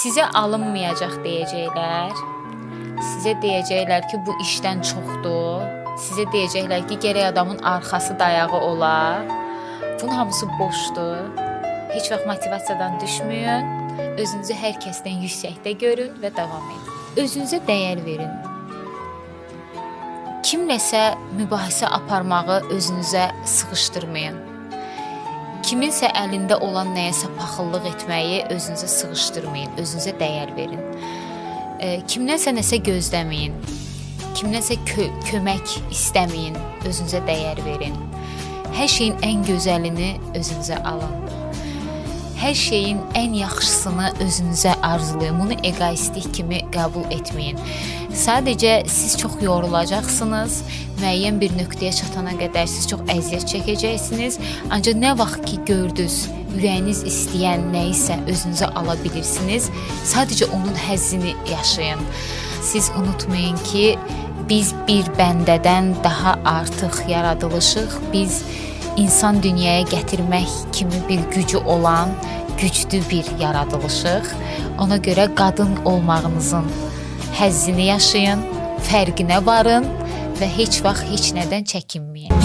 Sizə alınmayacaq deyəcəklər. Sizə deyəcəklər ki, bu işdən çoxdur. Sizə deyəcəklər ki, gərək adamın arxası dayağı ola. Bunun hamısı boşdur. Heç vaxt motivasiyadan düşməyin. Özünüzü hər kəsdən yüksəkdə görün və davam edin. Özünüzə dəyər verin. Kimləsə mübahisə aparmağı özünüzə sığışdırmayın. Kiminsə əlində olan nəyəsə paxıllıq etməyi özünüzə sığışdırmayın, özünüzə dəyər verin. Kimdənsə nəsə gözləməyin. Kimdənsə kömək istəməyin, özünüzə dəyər verin. Hər şeyin ən gözəlini özünüzə alın. Hər şeyin ən yaxşısını özünüzə arzulayın. Bunu eqoistlik kimi qəbul etməyin. Sadəcə siz çox yorulacaqsınız. Müəyyən bir nöqtəyə çatana qədər siz çox əziyyət çəkəcəksiniz. Ancaq nə vaxt ki gördünüz, ürəyiniz istəyən nə isə özünüzə ala bilirsiniz. Sadəcə onun həzzini yaşayın. Siz unutmayın ki, biz bir bəndədən daha artıq yaradılışıq. Biz insan dünyaya gətirmək kimi bir gücü olan güclü bir yaradılışıq. Ona görə qadın olmağınızın həzzini yaşayın, fərqinə varın və heç vaxt heç nədən çəkinməyin.